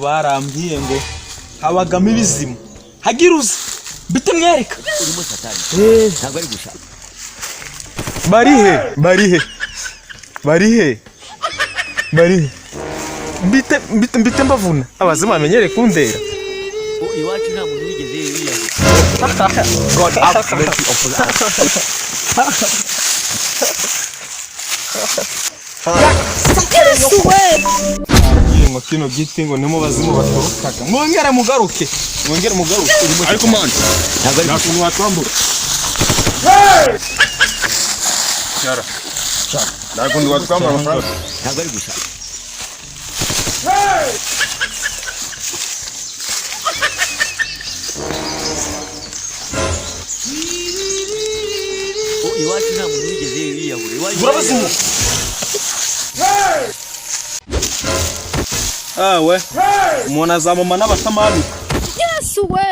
Barambwiye ngo habagamo ibizimu, hagira uza mbite mwereka. Urimo satani. Ntabwo ari gusa. Barihe? Barihe? Barihe? Barihe? Mbite, mbite, mbite mbavuna, abazimu bamenyere kundera. Iwacu nta muntu wigeze yiyahura. God have mercy upon us. Barambwiye ngo kino giti ngo nimo bazimu baturukaga. Mwongere mugaruke, mwongere mugaruke. Ariko man, Ntabwo ari nta kuntu watwambura. Cyara. Nta kuntu watwambura amafaranga. Ntabwo ari gusa. Iwacu nta muntu wigeze yiyahura. Iwacu Urabazimu. Ah we, umuntu azamama n'abatamabika. Yesu we.